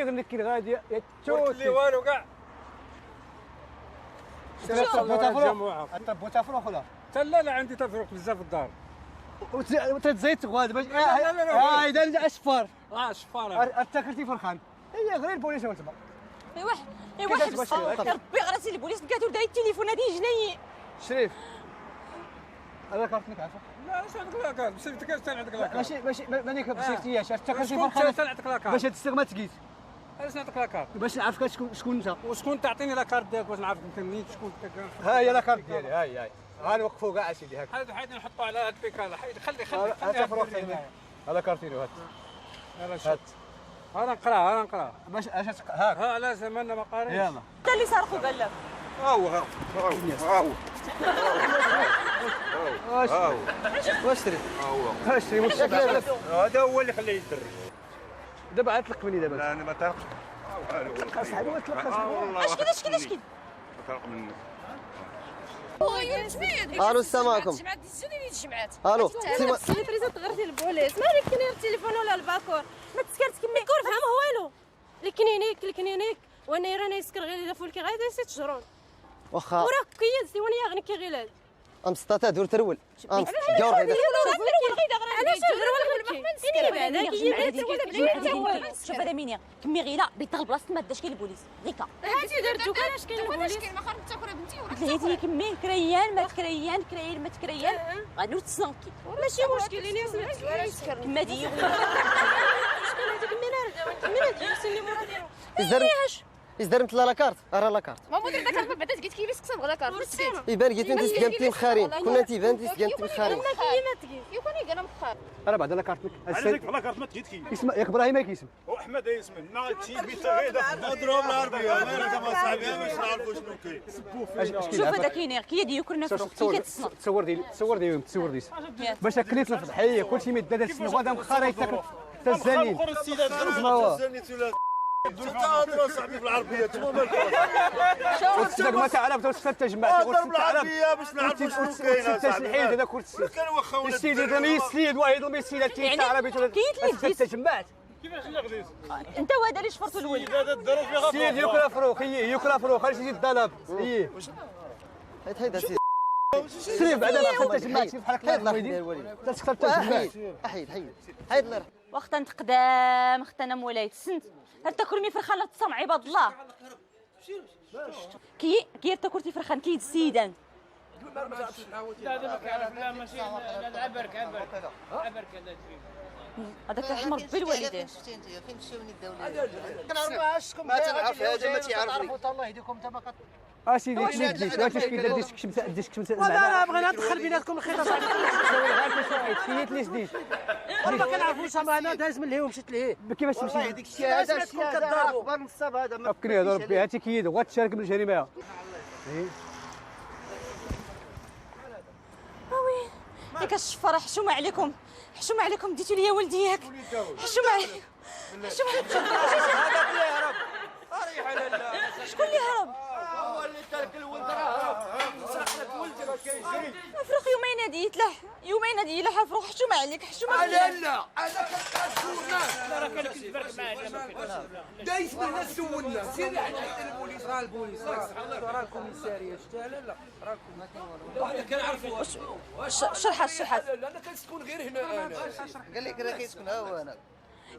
غنك غادي قلت لي والو كاع. بوتافرو بوتافرو ولا لا لا عندي تفرق بزاف في الدار. وتزيد تغواد باش لا لا لا. اذا اشفار شفار اتاكلتي فرخان هي غير البوليس تما. ايوا ايوا حبس ربي غراتي البوليس كاتو داي التليفون هادي جناي. شريف انا كارتنك عافاك. لا علاش عندك la carte؟ بصيفتك اش عندك la carte؟ ماشي ماشي مانيك بصيفتياش اتاكلتي شكون فرخان انت نعطيك la carte؟ باش هاد الصيغة ما تقيت. علاش نعطيك la carte؟ باش نعرفك شكون انت. وشكون تعطيني la carte ديالك باش نعرفك انت منين شكون انت؟ ها هي la carte ديالي ها هي ها نوقفوا كاع اسيدي هاك. حيد حيد نحطوا على هاد البيكالا حيد خلي خلي خلي خلي هذا كارتينو هات. هات ها نقرا ها نقرا باش اش هاك. ها لا زمان ما قاريش. يلا انت اللي سرقوا قال لك. ها هو ها هو ها هو واش شري؟ ها هو واش شري؟ هذا هو اللي خليه يدري. دابا عاد طلق مني دابا. لا انا ما طلقش. اصاحبي طلق اصاحبي. اش كذا اش كذا اش كذا؟ طلق منك. الو السلام عليكم. الو سي بريزا تغرتي البوليس مالك كاين التليفون ولا الباكور ما تسكرت كمي كور فهم والو الكنينيك الكنينيك وانا رانا يسكر غير الا فولكي غير داير تجرون واخا وراك كيز سي وانا غني كي غيلاد امسطاتا دور ترول جور غيدا. علاش شوف هذا ميني كمي غيلا بيطغ بلاصة ما داش كاين البوليس غيكا هاتي درتو كاش كاين البوليس ما خرجت تاكل بنتي قلت لها هاتي كمي كريان ما تكريان كريان ما تكريان غادي تسنكي ماشي مشكل انا سمعت كما ديو مشكل هذيك من من ديال سيني مراديرو إزدار مثل la carte راه la carte ما مدير داك الباب بعدا تقيت كيفاش كسب غلا كارت يبان قلت انت سكنتي مخارين كنا تيبان انت سكنتي مخارين يكون انا مخار راه بعدا la carte عندك la carte ما تجيت كي اسم ياك ابراهيم كيسم واحمد يسم نا تشي بيت غيدا نضرب العربية ما صاحبي باش نعرفوا شنو كاين. شوف هذا كاين كي ديو كنا فروق كي كتصنت تصور ديال تصور ديال تصور ديال باش كليت الفضحيه كلشي ما يدار السنة غدا مخاره يتاكل حتى الزانين تهضر صاحبي بالعربية تما مالك وتصدق ما تعرف توصل تجمعت هضر بالعربية باش نعرفوا شنو كاين صاحبي الحيد هذاك كان واخا ولا السيد هذا السيد واحد الميسيله تي تعرف تجمعت كيفاش اللي غديت انت وهذا اللي شفرتو الولد هذا الظروف اللي السيد ياكل فروخ ياكل فروخ خلي يجي الطلب ايه حيد حيد اسيدي سير بعدا ما تجمعت بحال حيد الله يرحم الوالدين تجمعت حيد حيد حيد الله يرحم. واخا نتقدام اخت انا مولاي تسنت تاكل مي فرخان لا تصم عباد الله كي كي تاكلتي فرخان كي السيدان لا ما كيعرف لا ماشي لا عبرك عبرك عبرك هذاك رحم ربي الوالدين. شفتي انت فين مشاو الدولة ما تنعرف هذا ما تيعرفني. الله يهديكم انت ما اسيدي كنت ديش واش كيدير ديش كشمت ديش كشمت لا بغينا ندخل بيناتكم الخيط اصاحبي. كيت ليش ديش ما كنعرفوش انا داز من لهيه ومشيت لهيه كيفاش تمشي هذيك الشيء هذا الشيء هذا اكبر نصاب هذا. فكني هذا ربي هاتي كيد وغتشارك بالجريمة. وي ياك الشفاره حشومه عليكم حشومه عليكم ديتوا لي ولدي ياك حشومه عليكم حشومه. هذا اللي هرب ريح على شكون اللي هرب؟ هو اللي ترك الولد راه هرب سرق لك ولدك كيجري افرخ يومين هادي يتلاح يومين هادي يلاح افرخ حشومه عليك حشومه. لا لا انا كنسولنا لا راه كان كيتبارك معاه دايس من هنا سولنا سيري عند البوليس راه البوليس راه ال commissariat شتا لا لا راه ما كاين والو واحد كنعرفوا شرحه شرحه. لا انا كنسكن غير هنا انا قال لك راه كيسكن ها هو انا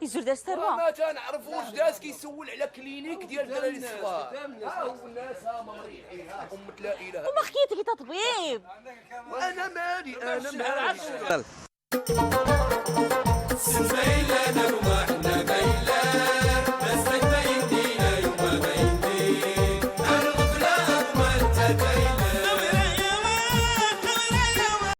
يزور داس ثروة ما تنعرفوش داس كيسول على clinique ديال الدراري الصغار. ها هو الناس ها مريحين ها امه لا اله. وما خيتك انت طبيب. انا مالي انا مالي.